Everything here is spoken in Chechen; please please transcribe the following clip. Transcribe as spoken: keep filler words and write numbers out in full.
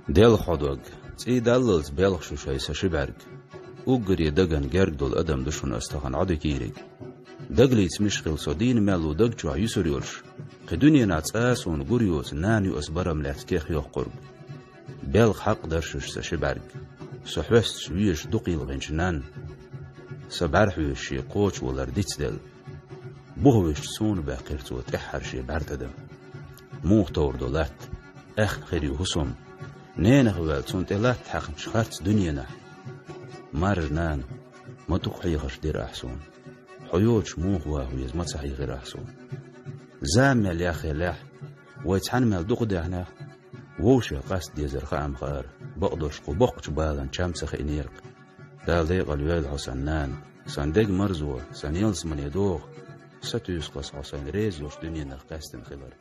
Делха хьо дог, цӀий даллалц белха шу шоай са ши бӀарг. Уггаре даган герга долу адам ду шуна ас тахана Ӏодика йийриг. Дагалица миш хила со дийна мел ву даг чохь юсур йолуш, кхин дуьненахь цкъа а суна гур йоцу нана ю ас барам лаьцна кех йоккхург. Белха хьакъ даршуш сан ши бӀаьрг. Со хьоьстуш везаш дукха йилгӀинчу нанна. Сан бӀаьрхьоьжуш шен кхочуш валар дицделла. Буха вуьсча суна баьккхира цо тӀаьххьара шен бӀаьртӀа дан. Муха товр ду латта? Аьхна хир ю хӀусам. Ненах ваьлла цунна тӀе латта хьаькхначу харц дуьненахь. Маржа нана, ма дукха хьехарш дира ахь суна. Хьо йоцуш муха ваха веза ма ца хьехира ахь суна. Зама мел яхъеллехь, вай цхьаьна мел дукха даьхнехь, вовшех къаста дезар хаам хаара, бакъдолуш кху боккхачу балан чам ца хиънера-кх. Дала декъала йойла хьо сан нана, сан дег марзо, сан ялсамане догӀу, сатуьйсу-кх ас хьо сайн реза йолчу дуьненах къаьстина хилар.